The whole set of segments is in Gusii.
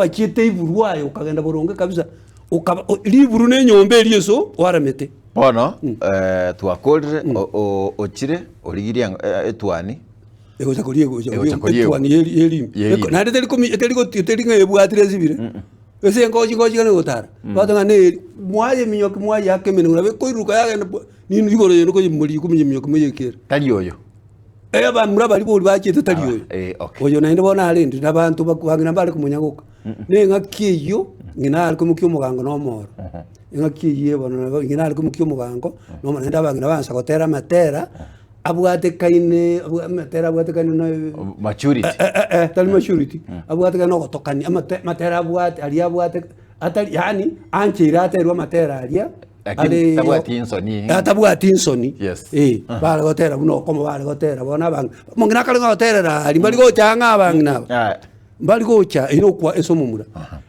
Bachiete iburu aye okagenda boronge kabisa, okaba o- riburu na enyomba eria ense oaramete. Bono eh, twakorire o- o- ochire origirie eng- eh, etuani Egocha koria egocha Egocha koria koria etuani ye eri- ye erimi. Ye erimi. Eko- Naende teri komi teri goti teri ng'a ebwatire esibire. Ase engochi ngochi gane gotara. Gwateba ng'a neri mwayeminyoki mwayeaka emenwa nabo ekoiruruka yagenda bwa nini igoro yende koyemoria kominyoki moyekere. Tari oyo. Eh, abamura baria bori bachete tari Aba, oyo. eh, okay. Oyo naende bono arende na abanto baku- bang'ina mbare komonyagoka. Na eng'aki eyio, ng'ina are koimokia omogango na omoro. Eng'aki eyio bono nabo ng'ina are koimokia omogango, na omoro naende abang'ina baansa gotera amatera, abwatekaine abwa amatera abwatekaine na Maturity. Eh, eh, eh, tari maturity, abwatekaine na ogotokania, amate amatera abwate aria abwate atari yaani ancheire aterwe amatera aria. Lakini are tabwati insoni. Eh, tabwati insoni Yes. Eh, bare gotera buna okomo bare gotera bono abang'ina omong'ina akare goterera aria mbari gocha ang'e abang'ina aba Ah, mbari gocha ere okwa ase omomura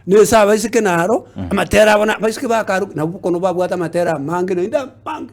na ase abaiseke naro amatera abo na abaiseke bakaru nabwo bono babwate amatera amange naende amange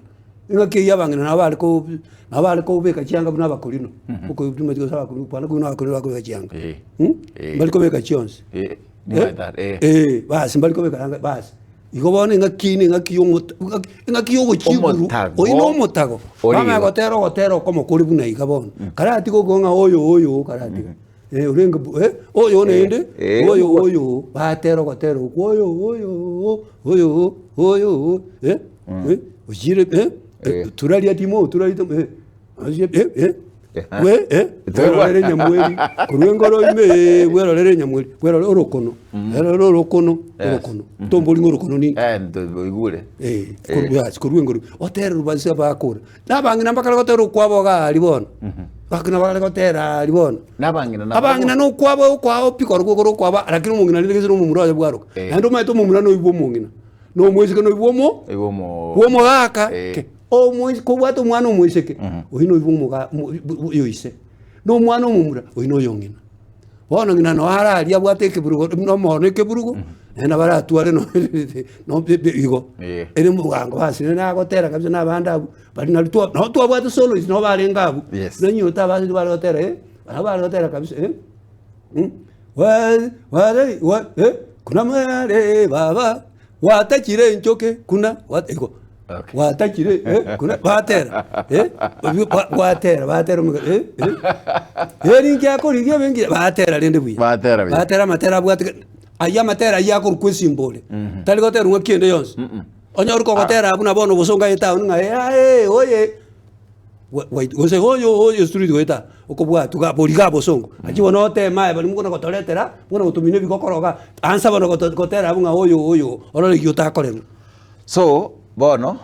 engaki eywo abang'ina nabo bare ko nabo bare kobeka chianga buna abakorino okoigwa gose abakorino kwana buna abakorino bakobeka chianga Eh. mh Eh. mbari kobeka chionsi eh, Eh, nigo eh. eh, basi mbari kobeka yanga basi. Igo bono eng'aki eye neng'aki y'omota eng'aki eng'aki y'ogochia iguru, Omotago. oyio na omotago. Ore Bamanya igo. gotera ogotera okomo kore buna iga bono. Karatiga okwo ng'a oyo oyo karatiga. Eh, orenge bu eh, oyo naende, eh, oyo ogo- oyo, batera ogotera okwo oyo oyo oyo oyo eh, eh, ochire eh, Eh. turaria timo turaria timo eh. Bwerorere bwerorere enyamweri korwa engoro ime ee, bwerorere enyamweri bwerore orokono bwerorere orokono orokono tombori ng'a orokono ninki Eh, nto- oigure. Eh, korwa ase korwa engoro otererwe baise bakora na abang'ina mbakare gotera okwabo iga aria bono abang'ina bakare gotera aria bono Nabang'ina nabo. abang'ina na okwabo okwao pi korokwo kore okwabo lakini omong'ina rende gese na omomura oye bwaroka Eh. naende omanyete omomura noibwa omong'ina na omoiseke noibwa omo Oibwa omo- bw'omogaka Eh. ke Omois kobwate omwana omoiseke, oyio noyo bw'omoga mo bo oyo ise, na omwana omomura, oyio noyo ng'ina. Bono ng'ina noo araria abwate ekeburugo buna omono ekeburugo, naende nabo aratware nonye no be be igo. Eh. Ere omogango basi nere nagotera kabisa na abande abwo, baria nario twa nabo twabwate soloist nabo barenge abwo, Yes. nonye abasani bare gotera eh, nabo bare gotera kabisa eh, mm, wa ware wa eh, kuna mware baba. Gwatachire enchoke kuna gwa- igo Okay. gwatachire eh, kuna batera eh, obio ba- gwatera batera omoga eh, eh. Eri nkiakorigia ebe batera rende buya Batera buya. batera amatera abwate ke- aywo amatera aywo akorokwa esimbore tari goterwa ng'a kende yonsi onye ore kogotera abwo na bono obosongo aye etown ng'a eh aye oye Gose oyo oyo street goeta okobwatwa iga bori iga bosongo. Achia bono oteme aye baria mokona gotoretera, mokona gotomina ebigokoro iga, ansa bono goto gotera abwo ng'a oyo oyo, orore eki otakorerwa. So, bono.